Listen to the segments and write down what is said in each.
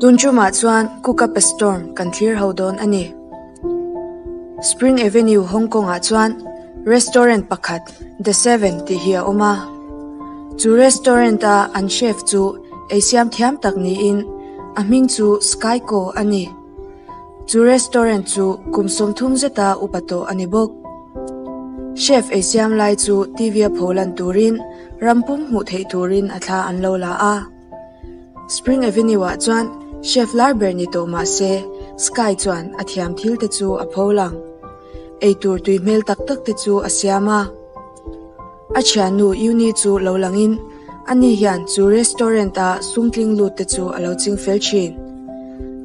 Tun tumah chuan Cook Up A Storm kan thlir ho dawn a ni. Spring Avenue, Hong Kong-ah chuan restaurant pakhat The Seven tih hi a awm a. Chu restaurant-a an chef chu eisiam thiam tak niin a hming chu Sky Ko a ni. Chu restaurant chu kum 30 zeta upa tawh a ni bawk. Chef eisiam lai chu TV-a pholan turin rampum hmuh theih turin a thla an lo la a. Spring Avenue-ah chuan chef lar ber ni tawh mah se Sky chuan a thiam thil te chu a pho lang. Eitur tui hmel tak tak te chu a siam a. A thiannu Uni chu lo langin ani hian chu restaurant-a sumtling lut te chu a lo ching fel thin.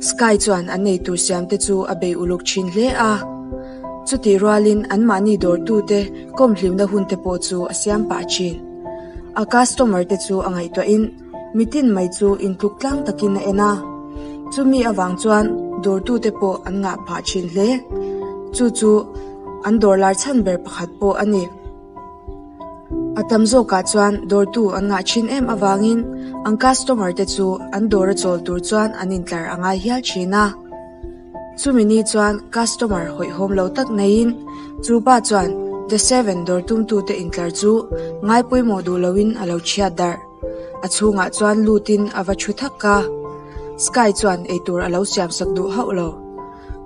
Sky chuan an eitur siam te chu a bei uluk thin hle a. Chutih rualin anmahni dawrtute kawmhlimna hun te pawh chu a siam pah thin. A customer te chu a ngaihtuahin mitin mai chu intluk tlang takin a en a. Chumi avang chuan dawrtute pawh an ngah phah thin hle. Chu chu an dawr lar chhan ber pakhat pawh a ni. A tam zawkah chuan dawrtu an ngah thin em avangin an customer te chu an dawr a chawl tur chuan an intlar a ngai hial thin a. Chumi ni chuan customer hawihhawm lo tak neiin chu pa chuan The Seven dawr tumtute intlar chu ngai pawimawh duh loin a lo chhiat darh. A chhungah chuan lutin a va thu thak a. Sky chuan eitur a lo siamsak duh hauh lo.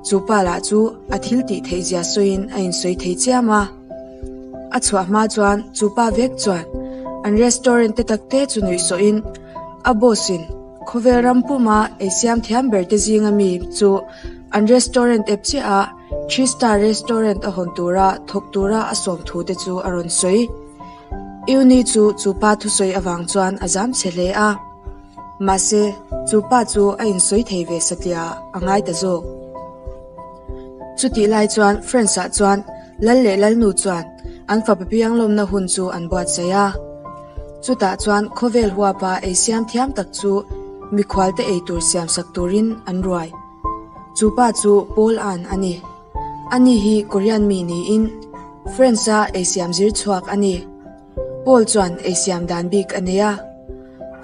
Chu pa lah chu a thil tih theih zia sawiin a insawi thei chiam a. A chhuah hma chuan chu pa vek chuan an restaurant te tak te chu nuih sawhin a boss in khawvel ram puma ei siam thiam ber te zinga mi chu an restaurant ep chiah a three star restaurant a hawn tura thawk tura a sawm thu te chu a rawn sawi. Uni chu chu pa thusawi avang chuan a zam chhe hle a. Mahse chu pa chu a insawi thei ve satliah a ngai ta zawk. Chutih lai chuan France-ah chuan Lal leh Lalnu chuan an fapa pianglawmna hun chu an buatsaih a. Chutah chuan khawvel huapa ei siam thiam tak chu mikhualte ei tur siamsak turin an ruai. Chu pa chu Paul An a ni. Ani hi Korean mi niin France-a ei siam zir chhuak a ni. Paul chuan ei siam dan bik a nei a.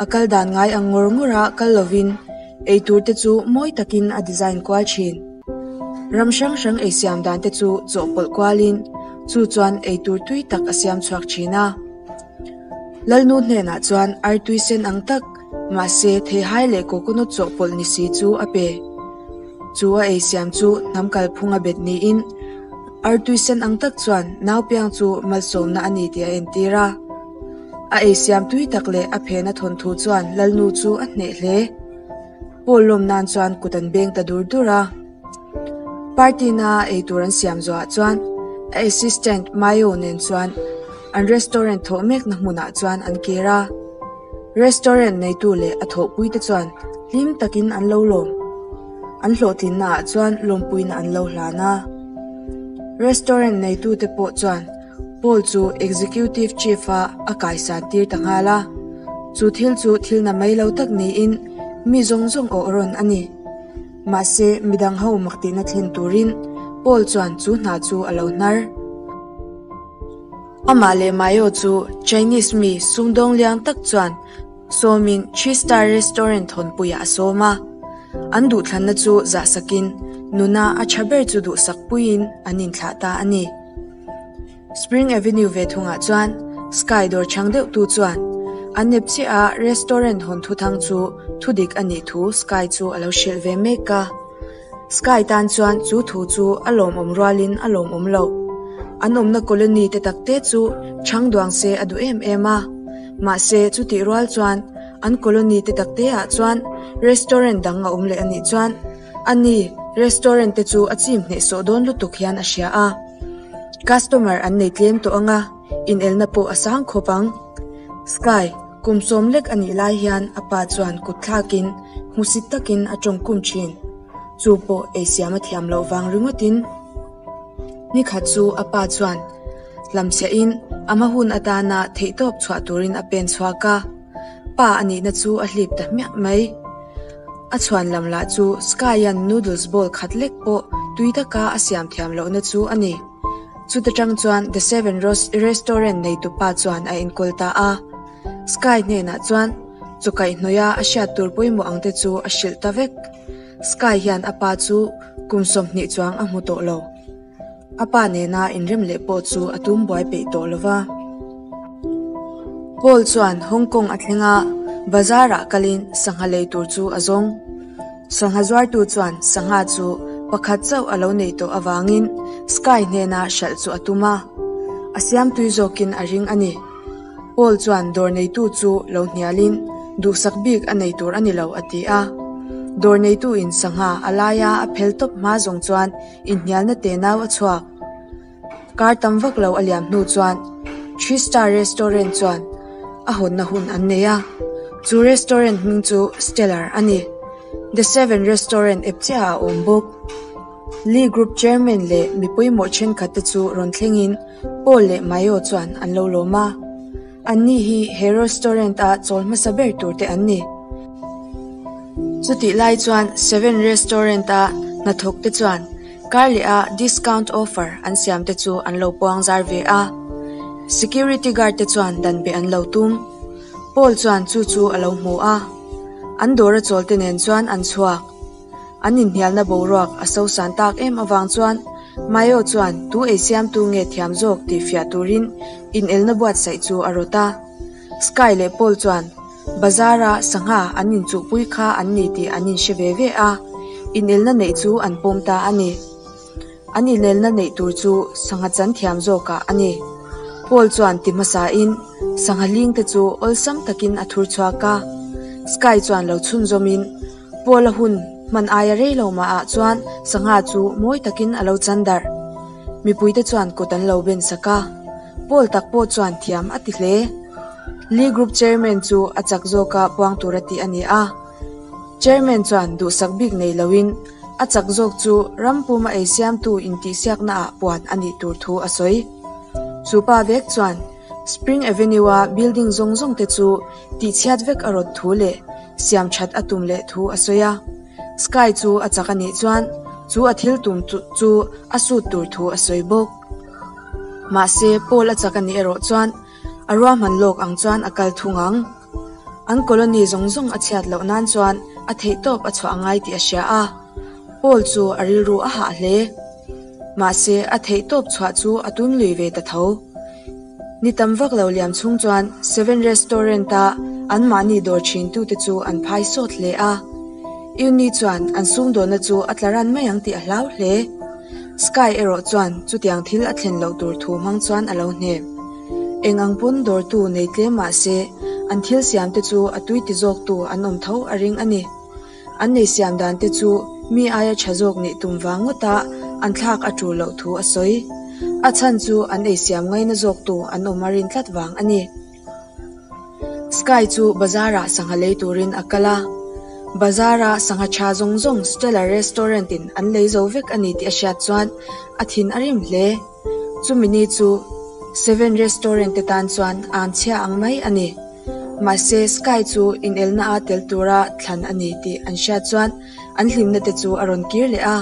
A kal dan ngai ang ngawr ngawr a kal lovin ei tur te chu mawi takin a design kual thin. Ram hrang hrang ei siam dan te chu chawhpawlh kualin chu chuan ei tur tui tak a siam chhuak thin a. Lalnu hnenah chuan artui sen ang tak, mahse theihai leh coconut chawhpawlh ni si chu a pe. Chu a ei siam chu hnam kalphung a bet niin artui sen ang tak chuan naupiang chu malsawmna a ni tih a entir a. A ei siam tui tak leh a phena thawnthu chuan Lalnu chu a hneh hle. Paul lawm nan chuan kut an beng ta dur dur a. Party na ei tur an siam zawhah chuan a assistant Mayo nen chuan an restaurant thawh mekna hmunah chuan an kir a. Restaurant neitu leh a thawhpuite chuan hlim takin an lo lawm. An hlawhtlinnaah chuan lawmpuina an lo hlan a. Restaurant neitute pawh chuan Paul chu executive chief-a a kaisan tir ta nghal a. Chu thil chu thil na mai lo tak niin mi zawng zawng awh rawn a ni. Mahse, midang ho mak tihna thlen turin Paul chuan chu hna chu a lo hnar. Amah leh Mayo chu Chinese mi sumdawng liang tak chuan sawmin Three Star Restaurant hawnpuiah a sawm a. An duhthlanna chu zahsakin nuna a tha ber chu duhsak puiin an inthlah ta a ni. Spring Avenue ve thungah chuan Sky dawr chhang deuh tu chuan an nep chiah a restaurant hawn thuthang chu thudik a nih thu Sky chu a lo hrilh ve mek a. Sky tan chuan chu thu chu a lawmawm rualin a lawmawm loh. An awmna colony te tak te chu chhang duang se a duh em em a. Mahse chutih rual chuan an colony te tak te ah chuan restaurant dang a awm leh a nih chuan ani restaurant te chu a chim hnehsawh dawn lutuk hian a hria a. Customer an nei tlem tawh anga inelna pawh a sang khawp ang. Sky, kum sawm lek a nih lai hian a pa chuan kut thlakin hmusit takin a tawngkum thin. Chu pawh ei siam a thiam loh vang ringawtin. Nikhat chu a pa chuan hlamchhiahin a hma hun atana theihtawp chhuah turin a pen chhuak a. Pa a nihna chu a hlip ta hmiah mai. A chhuan lam lah chu Sky-a'n noodles bowl khat lek pawh tui taka a siam thiam lohna chu a ni. Chuta tang chuan The Seven Rose Restaurant neitupa chuan a enkawl ta a. Sky hnenah chuan. Chaw kaihhnawih a a hriat tur pawimawh ang te chu a hrilh ta vek. Sky hian a pa chu kum 20 chuang a hmu tawh lo. A pa nena inrem leh pawh chu a tum buai peih tawh lo va. Paul chuan Hong Kong a thleng a, bazar ah kalin sangha lei tur chu a zawng. Sangha zuartu chuan sangha chu pakhat chauh a lo nei tawh avangin Sky hnena hralh chu a tum a, a siam tui zawkin a ring a ni. Paul chuan dawr neitu chu lo hnialin duhsak bik a nei tur a ni lo a ti a. Dawr neitu in sangha a laia a phel tawp hma zawng chuan inhnialna tenau a chhuak. Kar tam vak lo a liam hnu chuan Three Star Restaurant chuan a hawnna hun an nei a, chu restaurant hming chu Stellar a ni. The Seven Restaurant ep chiahah a awm bawk. Lee Group Chairman leh mi pawimawh thenkhat te chu rawn thlengin Paul leh Mayo chuan an lo lawm a. Anni hi he restaurant a chawl hmasa ber tur te an ni. Chutih lai chuan Seven Restaurant a hnathawk te chuan kar leh a discount offer an siam te chu an lo puang zar ve a. Security guard te chuan dan beh an lo tum. Paul chuan chu chu a lo hmu a. An dawr a chawl te nen chuan an chhuak. An inhnialna boruak a sosan tak em avang chuan Mayo chuan tu ei siamtu nge thiam zawk tih fiah turin inelna buatsaih chu a rawt a. Sky leh Paul chuan bazar-a sangha an inchuhpui kha an ni tih an inhre ve ve a, inelna neih chu an pawm ta a ni. An inelna neih tur chu sangha chan thiam zawkah a ni. Paul chuan ti hmasain sangha hlingte chu awlsam takin a thur chhuak a. Sky chuan lo chhunzawmin Paul-a hun hman aia rei lo mahah chuan sangha chu mawi takin a lo chan darh. Mipuite chuan kut an lo ben sak a. Paul tak pawh chuan thiam a ti hle. Lee Group Chairman chu a chak zawka puang tura tih a ni a. Chairman chuan duhsak bik nei loin a chak zawk chu ram puma ei siamtu intihsiaknaah puan a nih tur thu a sawi. Chu pa vek chuan Spring Avenue-a building zawng zawng te chu tihchhiat vek a rawt thu leh siam that a tum leh thu a sawi a. Sky chu a chak a nih chuan chu a thil tum chu a sut tur thu a sawi bawk. Mahse, Paul a chak a nih erawh chuan a ruahman lawk ang chuan a kal thung ang. An colony zawng zawng a chhiat loh nan chuan a theihtawp a chhuah ngai tih a hria a. Paul chu a rilru a hah hle. Mahse, a theihtawp chhuah chu a tum lui ve ta tho. Ni tam vak lo liam chhung chuan Seven Restaurant-a anmahni dawr thintute chu an phai sawt hle a. Uni chuan an sumdawnna chu a tla ran mai ang tih a hlau hle. Sky erawh chuan chutiang thil a thlen loh tur thu hmang chuan a lo hne. Eng ang pawn dawrtu nei tlem mah se, an thil siamte chu a tui ti zawktu an awm tho a ring a ni. An nei siam dan te chu mi aia tha zawk nih tum vang ngawta an thlak a tul loh thu a sawi. A chhan chu an ei siam ngaina zawktu an awm a rin tlat vang a ni. Sky chu bazar ah sangha lei turin a kal a. Bazar a sangha tha zawng zawng Stellar Restaurant in an lei zo vek a ni tih a hriat chuan a thin a rim hle. Chumi ni chu Seven Restaurant te tan chuan an chhia ang mai a ni. Mahse, Sky chu inelna a tel tura thlan a ni tih an hriat chuan an hlimna te chu a rawn kir leh a.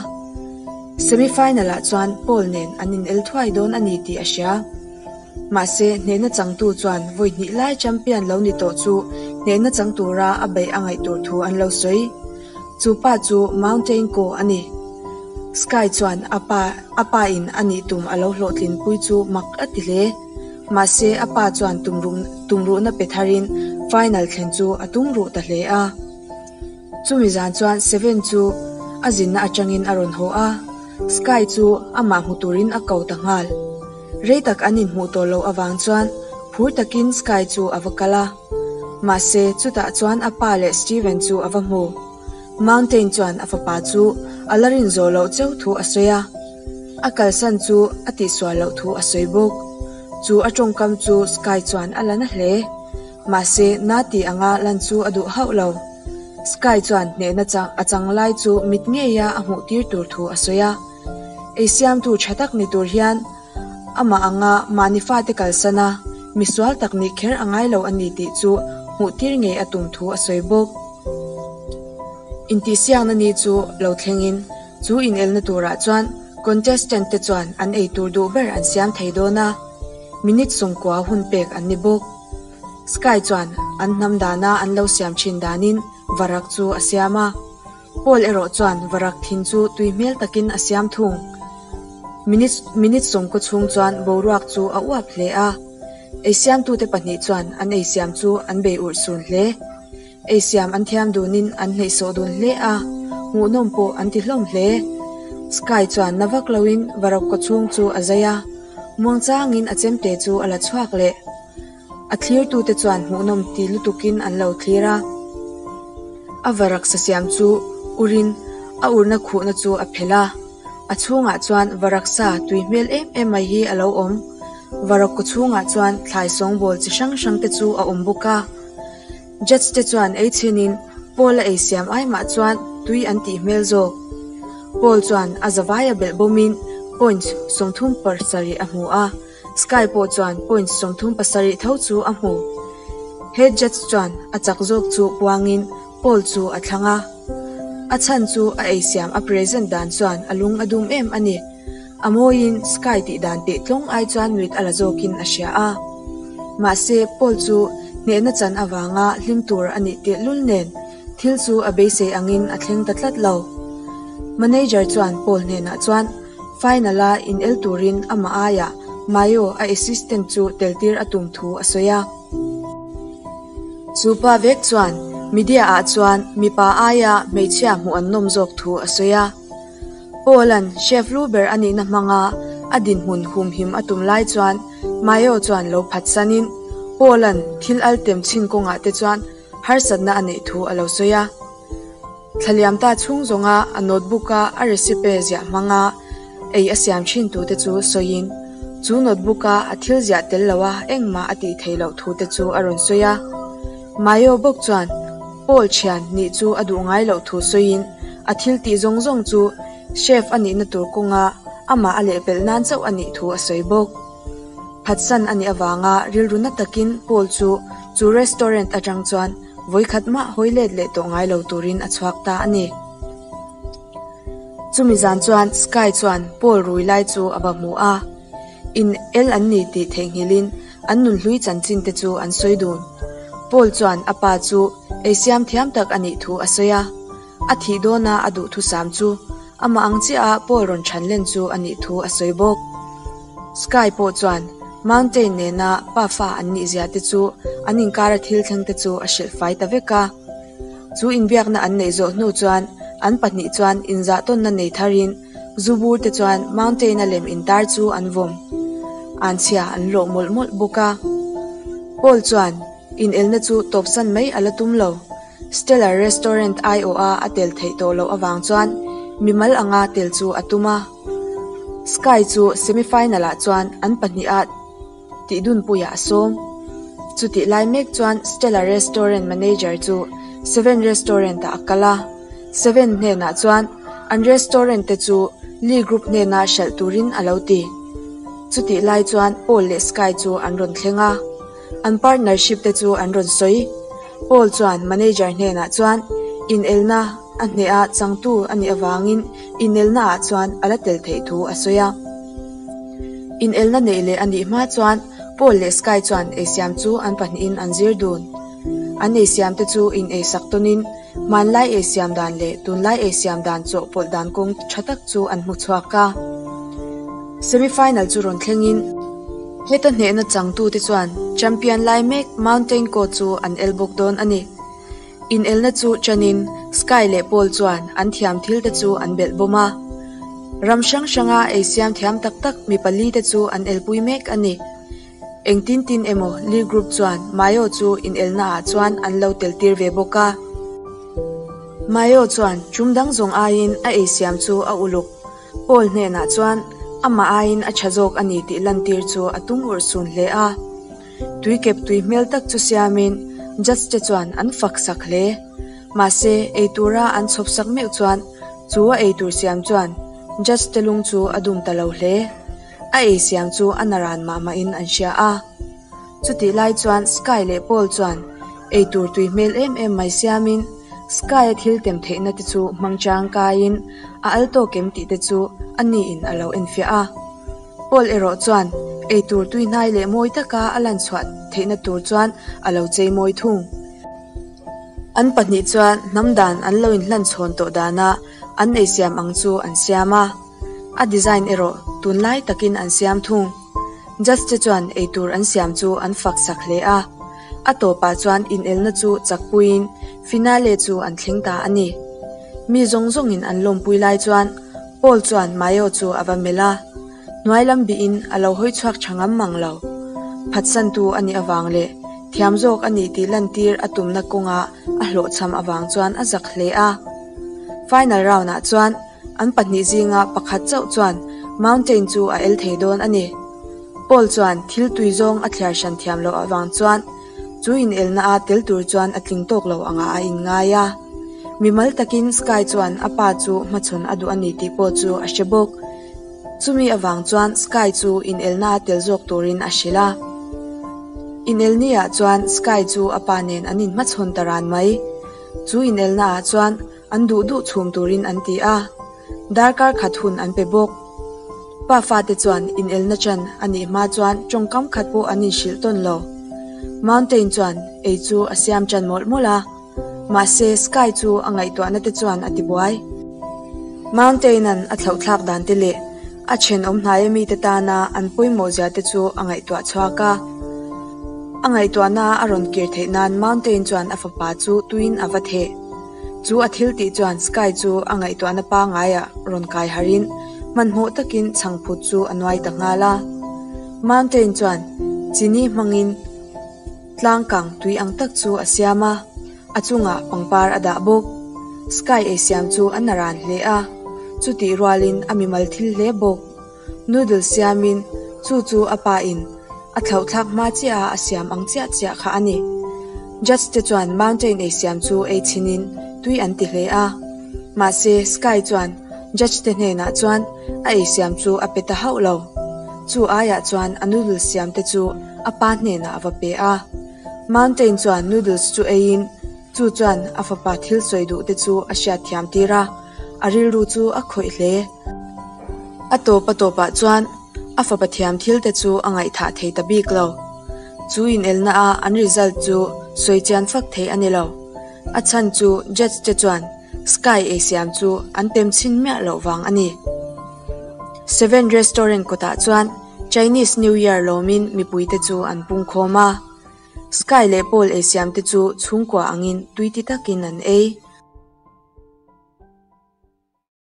Semi final ah chuan Paul nen an inel thuai dawn a ni tih a hria. Mahse, hnehna changtu chuan vawi hnih lai champion lo ni tawh chu hnehna chang tura a beih a ngaih tur thu an lo sawi. Chu pa chu Mountain Ko a ni. Sky chuan a pa a pa in a nih tum a lo hlawhtlinpui chu mak a ti hle. Mahse, a pa chuan tumruhna pe tharin final thlen chu a tum ruh ta hle a. Chumi zan chuan Seven chu a zinna atangin a rawn haw a, Sky chu amah hmu turin a ko ta nghal. Rei tak an inhmuh tawh loh avang chuan phur takin Sky chu a va kal a. Mahse, chutah chuan a pa leh Steven chu a va hmu. Mountain chuan a fapa chu a la rin zawh loh cheu thu a sawi a. A kalsan chu a tihsual loh thu a sawi bawk. Chu a tawngkam chu Sky chuan a la na hle. Mahse, na tih anga lan chu a duh hauh lo. Sky chuan hnehna chang a chang lai chu mit ngeia a hmuh tir tur thu a sawi a. Ei siamtu tha tak ni tur hian amah anga mahni fate kalsan a, misual tak nih kher a ngai lo a ni tih chu hmuh tir ngei a tum thu a sawi bawk. Intihsiakna ni chu lo thlengin Chu inelna turah chuan contestant te chuan an ei tur duh ber an siam thei dawn a, minute 90 hun pek an ni bawk. Sky chuan an hnam dana an lo siam thin danin varak chu a siam a. Paul erawh chuan varak thin chu tui hmel takin a siam thung. Minute minute sawmkaw chhung chuan boruak chu a uap hle a. Eisiamtute pahnih chuan an eisiam chu an bei urh sun hle. Eisiam an thiam dunin an hneihsawh dun hle a, hmuhnawm pawh an ti hlawm hle. Sky chuan na vak loin varak kaw chhung chu a zai a, muangchangin a chemte chu a la chhuak leh. A thlirtute chuan hmuhnawm ti lutukin an lo thlir a. A varak sa siam chu urin a urna khuhna chu a phelh a, a chhungah chuan varak sa tui hmel em em mai hi a lo awm. Varak kaw chhungah chuan thlai sawngbawl chi hrang hrang te chu a awm bawk a. Judge te chuan ei chhinin Paul a ei siam ai mah chuan tui an tih hmel zawk. Paul chuan a zavaia belh bawmin points 37 a hmu a. Sky pawh chuan points 37 tho chu a hmu. Head judge chuan a chak zawk chu puangin Paul chu a thlang a. A chhan chu a ei siam a present dan chuan a lung a dum em a ni. A mawiin Sky tih dan teh tlawng ai chuan mit a la zawkin a hria a. Mahse Paul chu hnehna chan avanga hlim tur a nih tehlul nen thil chu a beisei angin a thleng ta tlat lo. Manager chuan Paul hnenah chuan final a in el turin amah aiah Mayo a assistant chu tel tir a tum thu a sawi a. Chu pa vek chuan media ah chuan mipa aia hmeichhia hmuh an nawm zawk thu a sawi a. Paul-a'n chef lu ber a nihna hmanga a dinhmun humhim a tum lai chuan Mayo chuan lo phatsanin Paul-a'n thil al tem chhin kawngah te chuan harsatna a neih thu a lo sawi a. Thlaliam ta chhung zawnga a notebook a a recipe ziah hmanga ei a siam thin tu te chu sawiin chu notebook a a thil ziah tel lo a engmah a tih theih loh thu te chu a rawn sawi a. Mayo bawk chuan Paul thian nih chu a duh ngai loh thu sawiin a thil tih zawng zawng chu chef a nihna tur kawnga amah a lehpelh nan chauh a nih thu a sawi bawk. Phatsan a nih avanga rilru na takin Paul chu chu restaurant atang chuan vawikhat mah hawi let leh tawh ngai lo turin a chhuak ta a ni. Chumi zan chuan Sky chuan Paul rui lai chu a va hmu a, in el an ni tih theihnghilhin an nunhlui chanchin te chu an sawi dun. Paul chuan a pa chu ei siam thiam tak a nih thu a sawi a, a thih dawna a duhthusam chu amah ang chiah a Paul rawn than len chu a nih thu a sawi bawk. Sky pawh chuan Mountain nena pa fa an nih zia te chu an inkara thil thleng te chu a hrilh fai ta vek a. Chu inbiakna an neih zawh hnu chuan an pahnih chuan inzah tawnna nei tharin zu bur te chuan Mountain a lem intar chu an vawm. An chhia an lawh mawlh mawlh bawk a. Paul chuan inelna chu tawpsan mai a la tum lo. Stellar Restaurant aiawh a a tel theih tawh loh avang chuan mimal anga tel chu a tum a. Sky chu semi-final ah chuan an pahnih a tih dunpuiah a sawm. Chutih lai mek chuan Stellar Restaurant manager chu Seven Restaurant ah a kal a. Seven hnenah chuan an restaurant te chu Lee Group hnena hralh turin a lo ti. Chutih lai chuan Paul leh Sky chu an rawn thleng a. An partnership te chu an rawn sawi. Paul chuan manager hnenah chuan inelna a hneh a changtu a nih avangin inelna ah chuan a la tel theih thu a sawi a. Inelna neih leh a nih hma chuan Paul leh Sky chuan eisiam chu an pahnihin an zir dun. An eisiam te chu in eisak tawnin hmanlai eisiam dan leh tunlai eisiam dan chawhpawlh dan kawng tha tak chu an hmu chhuak a. Semi-final chu rawn thlengin heta hnehna changtute chuan champion lai mek Mountain Co chu an el bawk dawn a ni. Inelna chu chanin Sky leh Paul chuan an thiam thil te chu an belh bawm a. Ram hrang hranga eisiam thiam tak tak mi pali te chu an elpui mek a ni. Engtin tin emaw Lee Group chuan Mayo chu inelna ah chuan an lo tel tir ve bawk a. Mayo chuan tum dang zawng aiin a eisiam chu a uluk. Paul hnenah chuan amah aiin a tha zawk a ni tih lantir chu a tum urh sun hle a. Tuikep tui hmel tak chu siamin judge te chuan an fak sak hle. Mahse, eitura an chhawp sak meuh chuan chu a eitur siam chuan judge te lung chu a dum ta lo hle. A ei siam chu a naran mah mahin an hria a. Chutih lai chuan Sky leh Paul chuan eitur tui hmel em em mai siamin Sky a thil tem theihna te chu hmang tangkaiin a al tawk em tih te chu a niin a lo enfiah a. Paul erawh chuan Eitur tuihnai leh mawi taka a lan chhuah theihna tur chuan a lo chei mawi thung. An pahnih chuan hnam dan an lo inhlan chhawn tawh dana an eisiam ang chu an siam a, a design erawh tunlai takin an siam thung. Judge te chuan eitur an siam chu an fak sak hle a, a tawpah chuan inelna chu chakpuiin finale chu an thleng ta a ni. Mi zawng zawngin an lawmpui lai chuan Paul chuan Mayo chu a va melh a. Hnuai lam bihin a lo hawi chhuak tha ngam mang lo. Phatsantu a nih avang leh thiam zawk a nih tih lantir a tumna kawnga a hlawhchham avang chuan a zak hle a. Final round-ah chuan an pahnih zinga pakhat chauh chuan Mountain chu a el thei dawn a ni. Paul chuan thil tui zawng a thliar hran thiam loh avang chuan chu inelna-a tel tur chuan a tling tawk lo angah a inngai a. Mimal takin Sky chuan a pa chu hmachhawn a duh a ni tih pawh chu a hre bawk. Chumi avang chuan Sky chu inelna tel zawk turin a hrilh a. Inelni-ah chuan Sky chu a pa nen an inhmachhawn ta ran mai. Chu inelna-ah chuan an duh duh chhum turin an ti a, darkar khat hun an pe bawk. Pa fate chuan inelna chan a nih hma chuan tawngkam khat pawh an inhrilh tawn lo. Mountain chuan ei chu a siam chan mawlh mawlh a. Mahse, Sky chu a ngaihtuahna te chuan a tibuai. Mountain-a'n a thlauhthlak dan te leh a thenawm hnaia mite tana an pawimawhzia te chu a ngaihtuah chhuak a. A ngaihtuahna a rawn kir theih nan Mountain chuan a fapa chu tuin a va theh. Chu a thil tih chuan Sky chu a ngaihtuahna pangaiah rawn kai harhin hmanhmawh takin chhangphut chu a nuai ta nghal a. Mountain chuan chini hmangin. Tlang kang tui ang tak chu a siam a, a chungah pangpar a dah bawk. Sky ei siam chu a naran hle a, chutih rualin a mimal thil hle bawk. Noodle siamin chu chu a pa in a thlauhthlak hma chiah a a siam ang chiah chiah kha a ni. Judge te chuan Mountain ei siam chu ei chhinin tui an ti hle a, mahse Sky chuan Judge te hnenah chuan a ei siam chu a pe ta hauh lo. Chu aiah chuan a noodle siam te chu a pa hnenah a va pe a. Mountain chuan noodles chu eiin chu chuan a fapa thil sawi duh te chu a hriat thiam tir a, a rilru chu a khawih hle. A tawp a tawpah chuan a fapa thiam thil te chu a ngaihthah thei ta bik lo. Chu inelna a an result chu sawi chian fak thei a ni lo. A chhan chu judge te chuan Sky ei siam chu an pem chhin miah loh vang a ni. Seven Restaurant kawtah chuan Chinese New Year lawmin mipuite chu an pungkhawm a. Sky leh Paul ei siam te chu chhungkua angin tui ti takin an ei.